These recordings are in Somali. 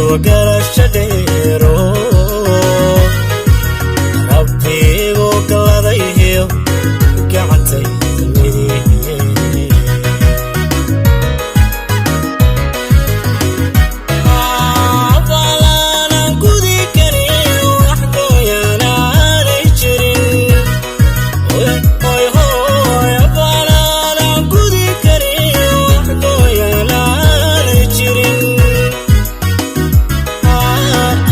Garasha dheero Rabbigu galladayhiyo gacantayda midig. Abaalaanan gudi karin, wax gooyanaanay jirin. Hoy hoy, abaalaanan gudi karin, wax gooyanaanay jirin.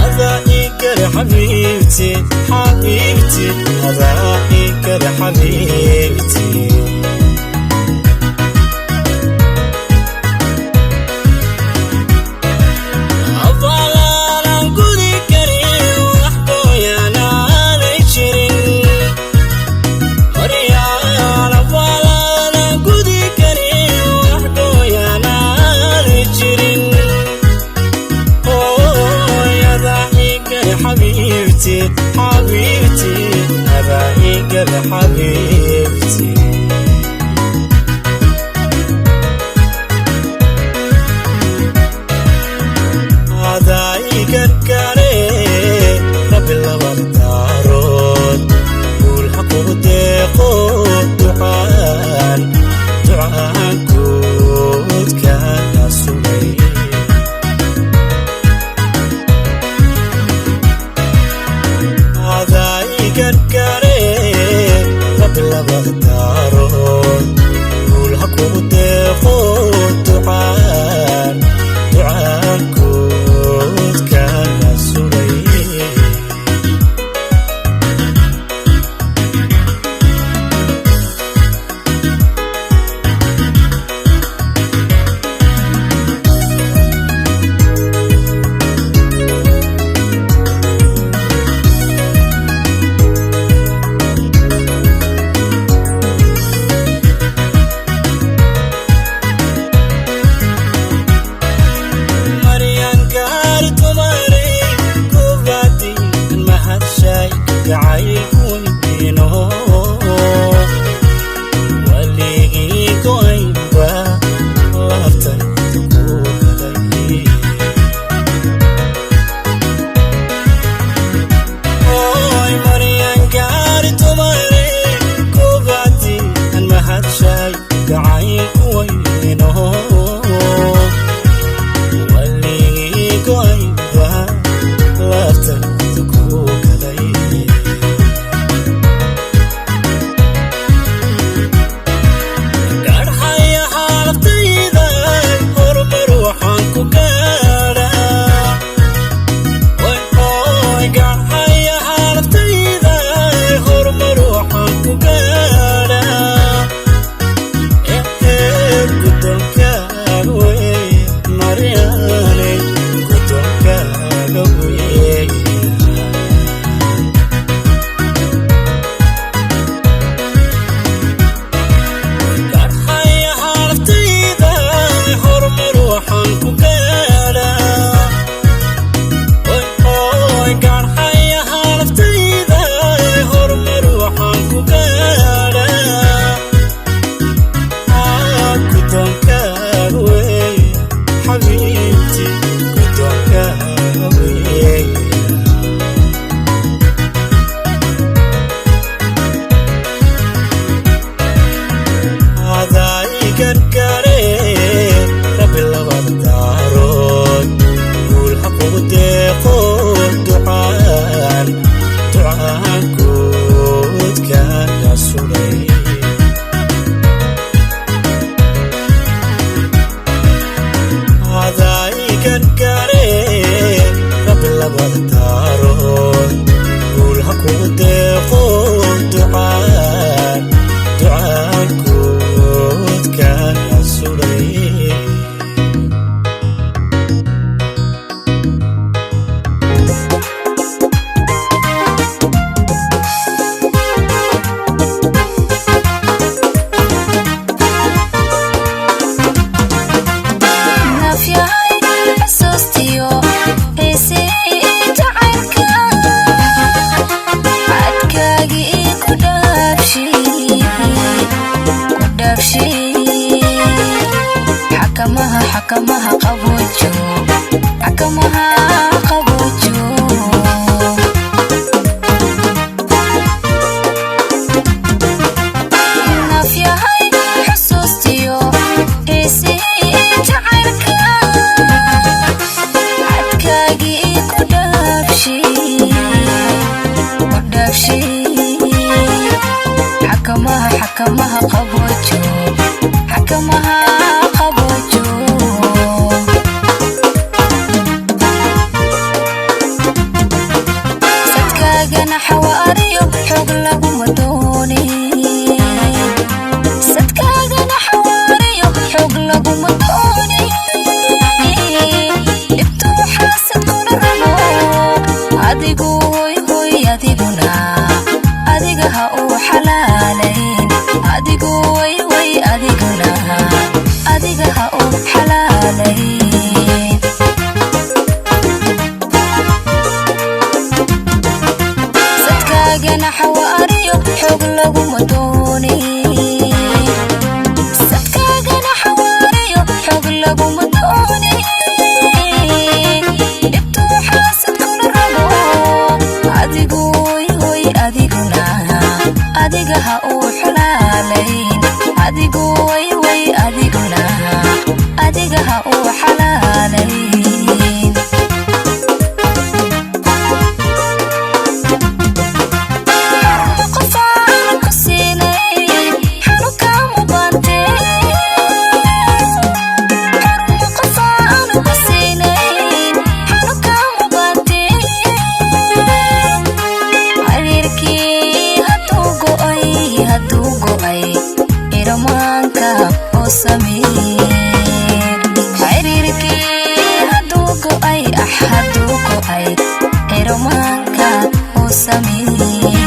Adaa ii gale xabiibti, xabiibti, adaa ii gale xabiibti. Abaalaanan gudi karin, wax gooyanaanay jirin. Horyaal, abaalaanan gudi karin, wax gooyanaanay jirin. Hooyadaa ii gale xabiibti, xabiibti, adaa ii gale xabiibti. Adaa ii gargaare Rabbi labada daarood, guul ha kugu deeqo, ducaan ducaan guudkaaga sugay. Adaa ii gargaare Rabbi labada daarood, guul ha kugu deeqo, ducaan ducaan guudkaaga sugay. Maryan gaar dumarey kubaadi mahadshay gacaylku weydiino, waligii go'aynba laabtayda ku helay. Oy Maryan gaar dumarey kubaadi mahadshay gacaylku weydiino, waligii go'aynba laabtayda ku galay. Garhaya xaalaftayda, horumar waxaan ku gaadhaa. Oy oy, garhaya xaalaftayda, horumar waxaan ku gaadhaa. Ee gudoonkaaga wey Maryaane, gudoonkaaga wey. Garhaya xaalaftayda, horumar waxaan ku gaadhaa. Oy oy, garhaya xaalaftayda, horumar waxaan ku gaadhaa. Gudoonkaaga wey xabiibti, gudoonkaaga wey. Adaa ii gargaare Rabbi labada daarood, guul ha kugu deeqo, ducaan ducaan guudkaaga sugay. Adaa ii gargaare Rabbi labada daarood, guul ha kugu deeqo, ducaan ducaan guudkaaga sugay. Nafyahay xusuustiyo xiisii jacaylka, cadkaagii ku dhaafshi, ku dhaafshi. Xakamaha, xakamaha qaboojo. Xakamaha qaboojo. Nafyahay xusuustiyo xiisihii jacaylka, cadkaagii ku dhaafshi, ku dhaafshi. Xakamaha, xakamaha qaboojo, xakamaha qaboojo. Sadkaagana xawaariyo xoog laguma dooni. Sadkaagana xawaariyo xoog laguma dooni. Dhibtu xaasad kula rabo, adigu hoy hoy, adiguna adiga ha uu xalaalayn. Adigu way way, adiguna adiga ha uu xalaalayn. Sadkaagana xawaariyo xoog laguma dooni. Sadkaagana xawaariyo xoog laguma dooni. Dhibtu xaasad kula rabo, adigu hoy hoy, adiguna adiga ha uu xalaalayn. Adigu way way, adiguna adiga ha uu xalaalayn. Qof aan ku siinay xanuunka mubaantee. Qof aan ku siinayn xanuunka mubaantee. Xiriirkii hadduu go'ay, hadduu go'ay, irmaanka oo sameeyey. Xiriirkii hadduu go'ay, ah hadduu go'ay, irmaanka oo sameeyey.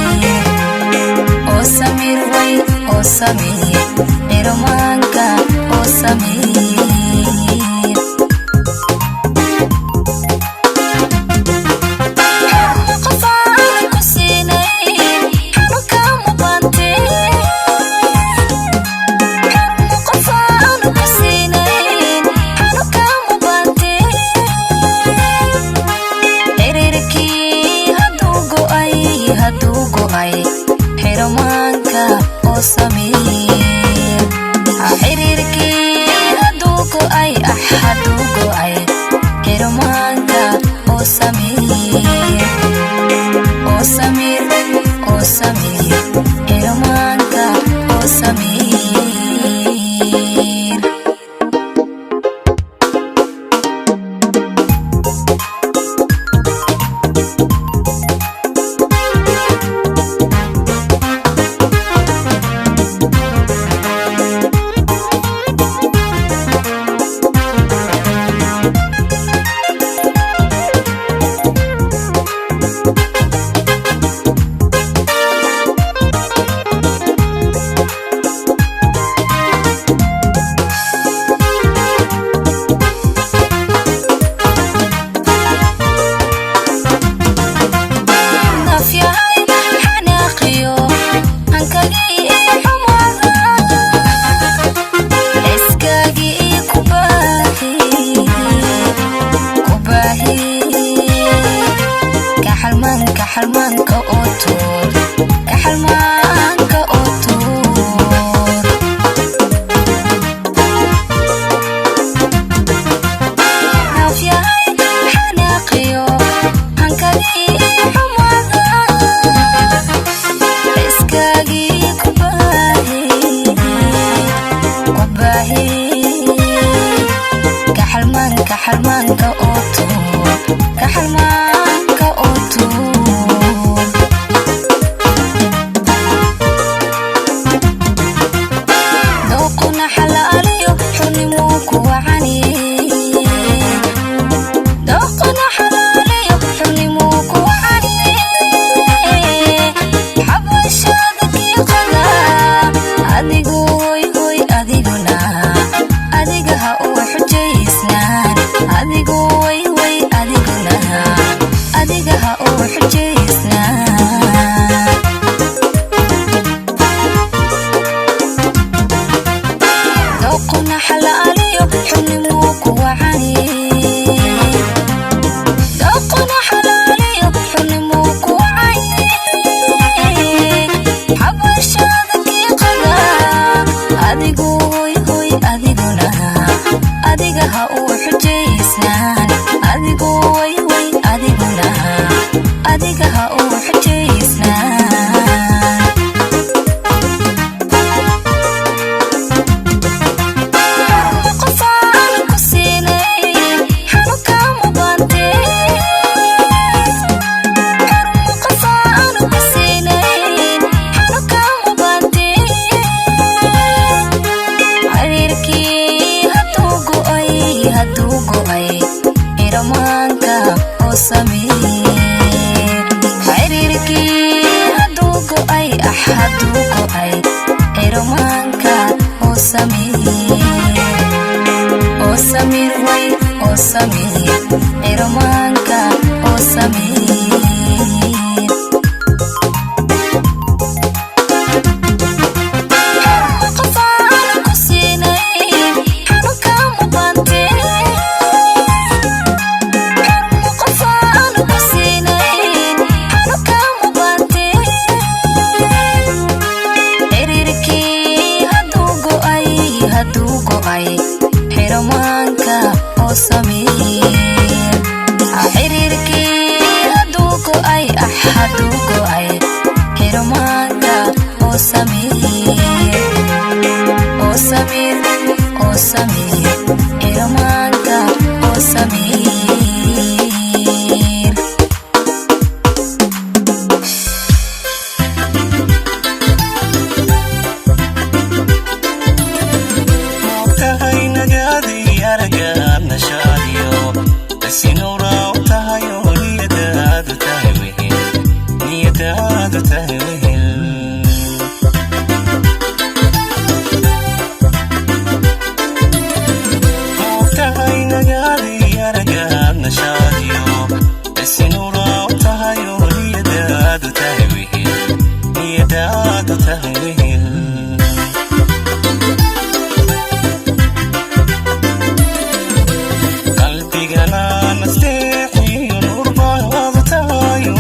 Oo samir way, oo samir, irmaanka oo samir. Qof aan ku siinayn xanuunka mubaantee. Qof aan ku siinayn xanuunka mubaantee. Xiriirkii hadduu go'ay, hadduu go'ay, xirmaanka oo samir. Xiriirkii hadduu go'ay, ah hadduu go'ay, xirmaanka oo samir. Oo samir, oo samir, xirmaanka oo samir. Nafyahay xanaaqiyo hankagii xumaada, iskaagii ku baahi, ku baahi. Kaxalmaanka, xalmaanka oo tuur, kaxalmaanka oo tuur. Nafyahay xanaaqiyo hankagii xumaada, iskaagii ku baahi, ku baahi. Kaxalmaanka, xalmaanka oo tuur, kaxalmaanka oo tuur. Dooquna xalaaliyo xurnimuu ku wacani. Dooquna xalaaliyo xurnimuu ku wacani. Xabashada kii qada, adigu hoy hoy, adiguna adiga ha uu xujaysnaan. Adigu way way, Adigu way way adiguna adiga ha uu xujaysnaa. Qof aan ku siinayn xanunkama baantee. Qof aan ku siinayn xanunkama baantee. Xiriirkii hadduu go'ay, hadduu go'ay, iramaanka oo sameey. Xiriirkii hadduu go'ay, ah, hadduu go'ay, iramaanka oo sameey, oo samir way, oo samir, iramaanka oo samir. Qof aan ku siinayn xanunkama baantee. Qof aan ku siinayn xanunkama baantee. Xiriirkii hadduu go'ay, hadduu go'ay, xirmaanka oo samir. Xiriirkii hadduu go'ay, ah, hadduu go'ay, xirmaanka oo samir, oo samir, oo samir, xirmaanka oo samir. Moogtahay nagaadii aragaad nashaadiyo sinowraa u tahay oo niyadaadu tahay wehel, niyadaadu tahay wehel. Moogtahay nagaadii aragaad nashaadiyo sinowraa u tahay oo niyadaadu tahay wehel, niyadaadu tahay wehel. Qalbigana nasteexiyo nuur baad tahayo,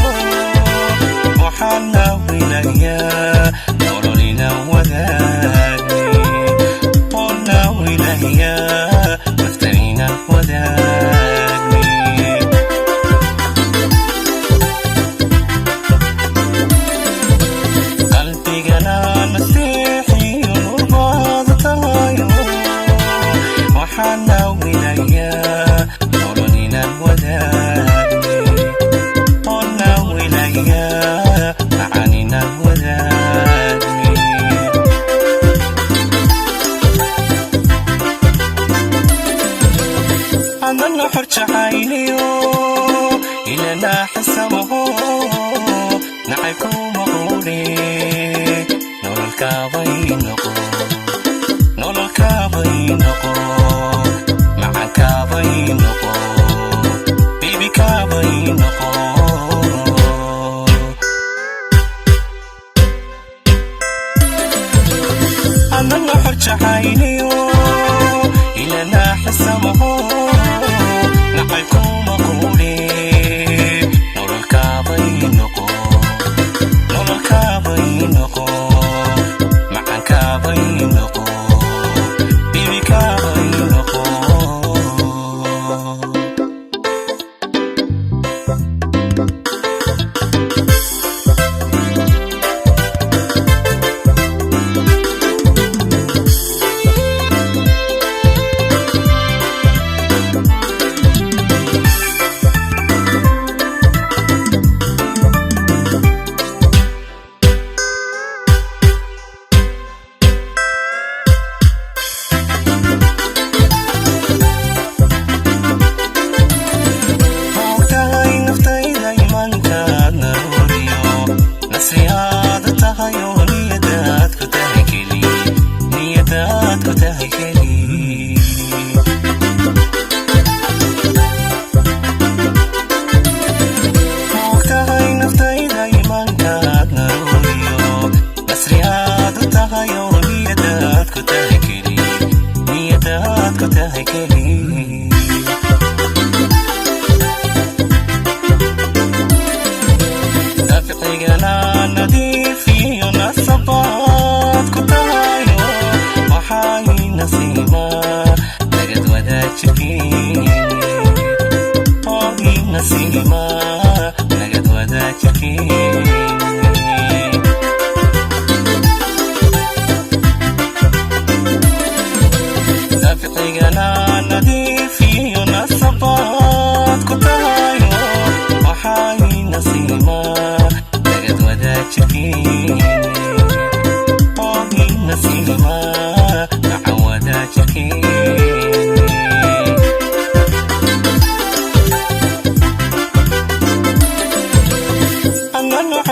waxaan naawinayaa nololina wadaagni, oo naawinayaa naftayna wadaagni. Qalbigana nasteexiyo nuur baad tahayo, waxaan naawinayaa nololina wadaagni, oo naawinayaa macanina wadaagni. Adana xor jacayliyo ilanaa xisamaho nacaybkuma quudhe, nololkaabay noqo, nololkaabay noqo, macankaabay noqo, bibikaabay noqo. Adana xor jacayliyo ilanaa xisamaho nacaybkuma quudhe, nololkaabay noqo, nololkaabay noqo, macankaabay noqo, bibikaabay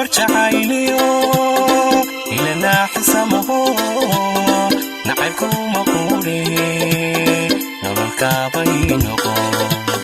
Nuxur jacayliyo ilanaaxisamaho, nacaybkuma quudhe, nololkaabay noqo.